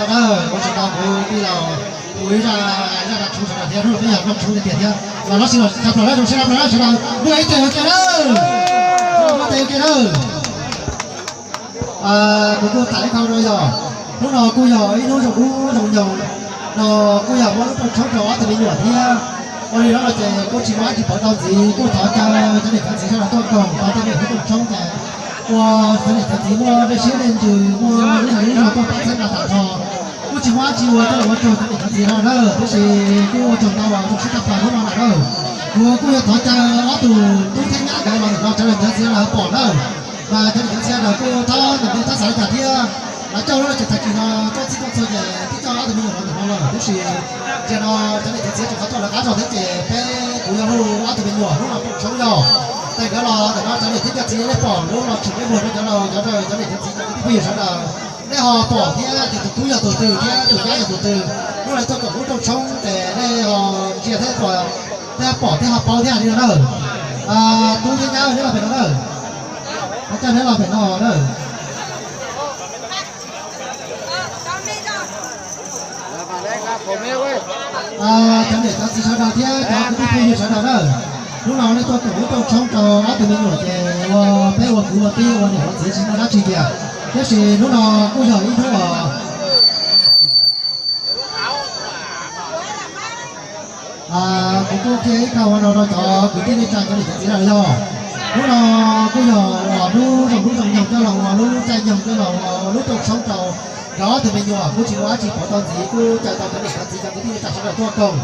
Ua tsaug ntau kuv tij laug, kuv ib zaj, zaj dab tshoob sawv daws thiab hnub no peb yog noj tshoob tiag tiag thiab los no xij los tshaj plaws na, zoo siab tshaj plaws na sawv daws, muaj ib teg ua ke na, muaj ib teg ua ke na. Kuv kuj tham ib qho no yog, hnub no kuj yog ib hnub zoo ub zoo nyoos, no kuj yog muaj lub rooj tshoob rau ob tug me nyuam thiab. Ua li no no ces kuj tsis muaj dab tsi pauv tau ntxiv, kuj thov caw cov niam cov txiv sawv daws tuaj koom tau tej me hauv rooj tshoob ces ua cov niam cov txiv muaj dej siab dej ntsws, muaj lub zog lub zog tuaj pab txhawb nqa tag nrho. Kuj tsis muaj dab tsi ua, coj los ua tsaug cov niam cov txiv no na, tiam sis kuj ua tsaug ntau, ua tsaug siab tshaj plaws hnub no na. Kuv kuj yuav thov caw ob tug tub thiab nyab nkawd los ntawm no, cov niam cov txiv no pom na, mas cov niam cov txiv no kuj thov ntawm no thov xav li cas thiab. Lawv coj lub no ces tag kis no tuaj txhij tuaj txhua ces twb coj ob tug me nyuam los ntawm no lawm, tiam sis ntawm no cov niam cov txiv tseem qhov tuaj lawv qab zog thiab ces peb kuv yuav hu ob tug me nyuam hnub no rooj tshoob yog, tes nkawd los ntawm no cov niam thiab cov txiv nej pom lub no tshwm ntsej muag rau cov, cov, cov niam cov txiv cov kwv tij phooj ywg sawv daws, nej ho pom thiab ces tus tub yog tus twg thiab tus nyab yog tus twg, hnub no tuaj koom lub rooj tshoob ces nej ho ntsia thiab, thiab pom thiab ho paub thiab li no na. Tub thiab nyab neb los pem no na, coj neb los pem no na. Cov niam cov txiv sawv daws thiab cov kwv tij phooj ywg sawv daws na, hnub no nej tuaj koom lub rooj tshoob rau ob tug me nyuam ces ua peb ua kwv ua tij ua niam ua txiv tsis muaj dab tsi kiag, tiam sis hnub no kuj yog ib hnub uas kuv kuj qhia ib qho no rau cov kwv tij neej tsa cov niam cov txiv lawm yog, hnub no kuj yog uas hnub zoo hnub zoo nyoog coj los ua lub caij nyoog coj los ua lub rooj tshoob rau nkawd ob tug me nyuam, kuj tsis muaj dab tsi pauv tau ntxiv, kuj caw tau cov niam cov txiv cov kwv tij neej tsa sawv daws tuaj koom.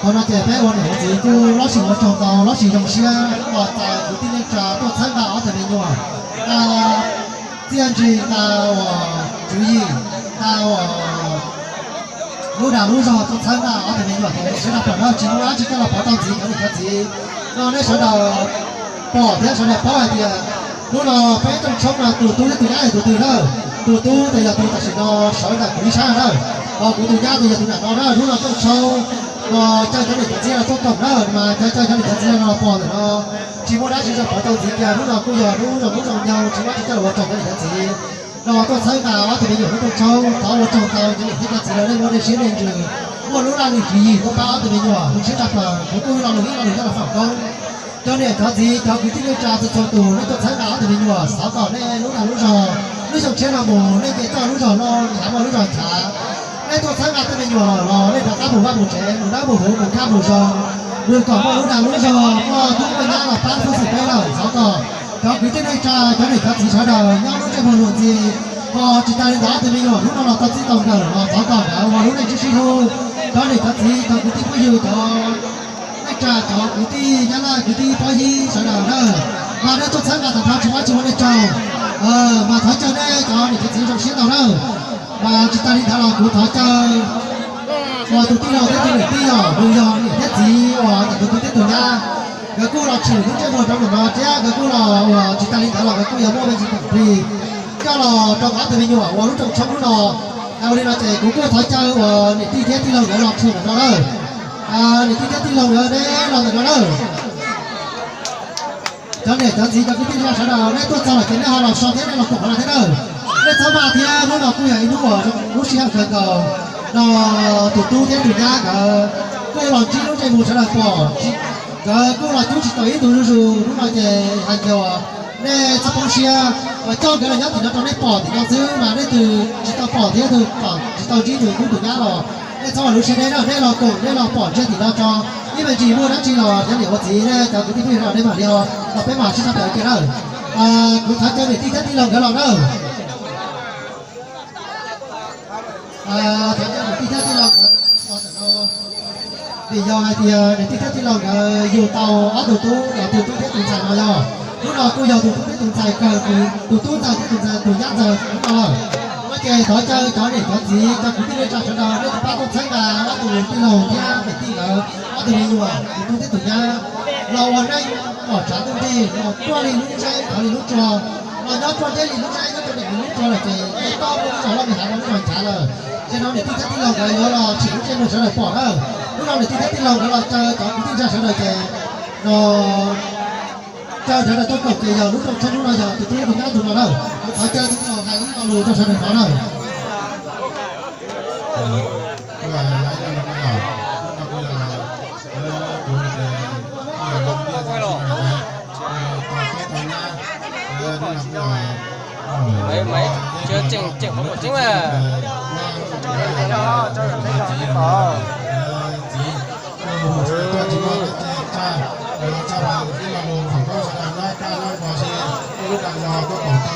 Qhov no ces peb ua niam ua txiv kuj loj sis ua tsaug ntau, loj sis zoo siab tos txais kwv tij neej tsa tuaj txhawb nqa ob tug me nyuam, nqa txiaj ntsig, nqa uas tswv yim, nqa uas lub dag lub zog tuaj txhawb nqa ob tug me nyuam ces siab tshaj plaws na, tsis muaj dab tsi coj los pauv tau ntxiv cov niam cov txiv. No nej sawv daws pom thiab sawv daws paub hais tias hnub no peb rooj tshoob no tus tub thiab tus nyab yog tus twg na. Tus tub ces yog tus tam sim no sawv ntawm kuv ib sab na, ho kuv tus nyab ces yog tus nram no na. Hnub no rooj tshoob no caw cov niam cov txiv no tuaj koom na, mas caw caw cov niam cov txiv no los pom ntawm no, tsis muaj dab tsi coj pauv tau ntxiv kiag. Hnub no kuj yog hnub zoo hnub zoo nyoog tsis muaj dab tsi coj los ua tsaug cov niam cov txiv no tuaj txhawb nqa ob tug me nyuam lub rooj tshoob. Thov ua tsaug ntau cov niam thiab cov txiv no nej muaj dej siab dej ntsws, muaj lub laj lim tswv yim tuaj pab ob tug me nyuam, zoo siab tshaj plaws. Kuv kuj lo lus ib lo lus coj los foom koob. Cov niam cov txiv cov kwv tij neej tsa txhua txhua tus nej tuaj txhawb nqa ob tug me nyuam, xav kom nej lub dag lub zog, lub xyoo tshiab no mus nej nce toj lub zog loj, nrhiav muaj lub zog nrhiav. Nej tuaj txhawb nqa tej me nyuam los nej rov qab mus vaj mus tsev, mus dawb mus huv, mus kaj mus zoo, mus kom muaj lub dag lub zog, muaj tub muaj nyab los pab xub xwm peb lawm. Xav kom cov kwv tij neej tsa cov niam cov txiv sawv daws nyob lub ntsej muag luag ntxhi, ho tsis tas li ntawd ob tug me nyuam hnub no los tau txij tau nkawm los thov kom nkawd ua lub neej sib sib hlub. Cov niam cov txiv cov kwv tij phooj ywg cov neej tsa cov kwv tij nyab laj kwv tij pob yib sawv daws na, mas nej tuaj txhawb nqa tag nrho tsis muaj dab tsi ua nej tsaug, mas thov caw nej cov niam cov txiv zoo siab ntau na. Mas tsis tas li ntawd los kuv thov caw uas tus tij laug thiab tus niam tij os, nws yog niam thiab txiv uas ntawm tus tub thiab tus nyab, nkawd kuj los tshwm lub ntsej muag rau ntawm no thiab nkawd kuj los uas tsis tas li ntawd los nkawd kuj yuav muaj me ntsis khoom plig coj los rau ob tug me nyuam ua lub rooj tshoob hnub no. Ua li no ces kuv kuj thov caw uas niam tij thiab tij laug nkawd los tshwm ntawm no lawm. Niam tij thiab tij laug nkawd neb los ntawm no lawm. Cov niam cov txiv cov kwv tij neej tsa sawv daws nej tuaj txog lawm ces nej ho los so thiab nej los koom qhov no thiab na. Nej txhob maj thiab, hnub no kuj yog ib hnub uas zoo lub sij hawm kawg nkaus no, tus tub thiab tus nyab nkawd kuj los ntsib lub ntsej muag sawv daws pom, nkawd kuj los cub tsis tau ib tug zuj zus. Hnub no ces hais tias uas nej txhob poob siab, uas coj nkawd los nyob tim no rau nej pom tim no xwb mas leej twg tsis tau pom thiab leej twg pom tsis tau ntsib tus tub tus nyab los nej txhob ua lub siab deb na, nej los koom nej los pom ntsiag tim no tso. Ib me ntsis muaj dab tsi los cov niam ua txiv nej cov kwv tij phooj ywg no nej mam li ho los peb mam sib tshaj plaws ua ke na. Kuv thov caw niam tij thiab tij laug nkawd los na. Thov caw niam tij thiab tij laug nkawd los ntawm no. Vim yog hais tias niam tij thiab tij laug nkawd yug tau ob tug tub, ob tug tub thiab tus ntxhais no yog, hnub no kuj yog tus tub thiab tus ntxhais kawg, tus tub ntxawg thiab tus ntxhais tus nyab ntxawg hnub no lawm. No ces thov caw cov niam cov txiv cov kwv tij neej tsa sawv daws nej pab tuaj txhawb nqa ob tug tij laug thiab niam tij nkawd ob tug me nyuam tus tub thiab tus nyab los ua neej pom tshav ntuj nrig, los ruaj li lub tsheb khov li lub tsua, los nyob ruaj nreb li lub tsheb nyob ruaj li lub tsua lawm ces nej toj muaj lub zog loj li hav, muaj lub zog nchav lawm. Ces no niam tij thiab tij laug nkawd yuav los tsim lub ntsej muag sawv daws pom na. Hnub no niam tij thiab tij laug nkawd los caw cov kwv tij neej tsa sawv daws ces no caw sawv daws tuaj koom ces yog lub rooj tshoob hnub no yog tus tub tus nyab tus no na. Kuv thov caw tus tij laug hais ib lo lus rau sawv daws hnov na. Maiv, maiv, tseem, tseem qhov muam tseeb mas.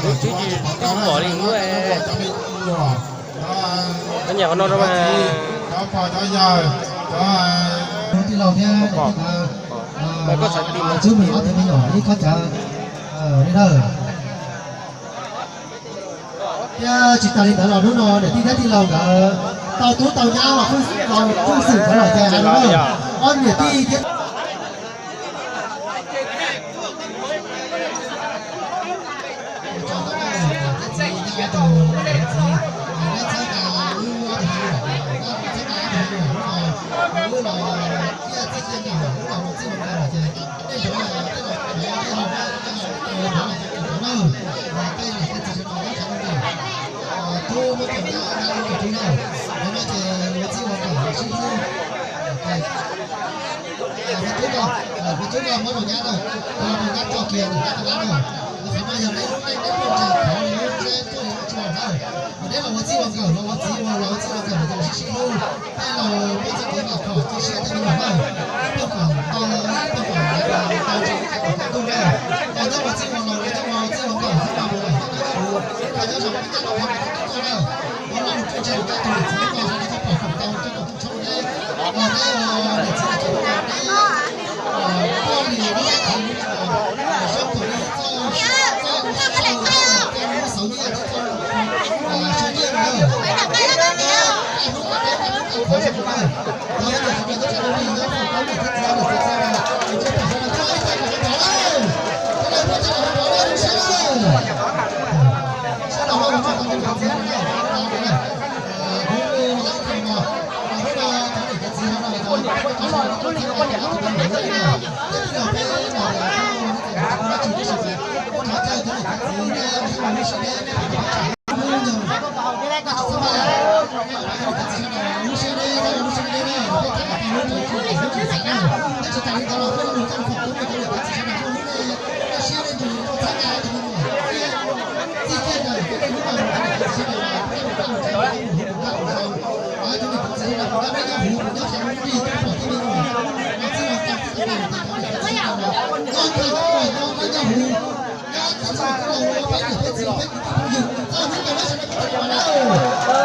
Lub tub pom li lub. Koj nyiam qhov no rau mas. Tij laug thiab niam tij nkawd, mas koj xav tis mas. Tswv Meej ob tug me nyuam ib khob cawv li na. Thiab tsis tas li ntawd los hnub no niam tij thiab tij laug nkawd tau tub tau nyab los pheej xwm nkawd los ces hais no, ob niam tij thiab Neb los ua txij ua nkawm los ua txiv ua los ua txij ua nkawm los sib sib hlub. Tej laus muaj txoj kev vam khom cia siab tej me nyuam na, ib pawg kom tau, ib pawg kom tau tsis tau kom tau ntuj na. Los nyob ua txij ua laus, nyob ua txij ua nkawm xwb no mus lawm thiab nyob ua, nyob zoo nyob zoo nyob zoo na. Ua loj ua ntsuj ntshe lwm tus niam txiv ib co zoo li txoj pom kom tau coj kom tau tshoob neb, los neb niam txiv los txog hnub no neb tuaj li neb thaum ub tso, zoo kom li txoj txoj txoj lub xauv nyiaj thiab txoj sau nyiaj no na. Neb kaj hnub kaj peb kaj hnub kaj qhov zoo na. Los neb niam txiv nyob qhov twg nyob foom koob niam thiab txiv niam txiv txiv na, nws tsis pom sawv daws tuaj ib teg kom sawv daws na. Sawv daws tuaj txog los sawv daws na, zoo siab na. Sawv daws los ua tsaug rau niam txiv na.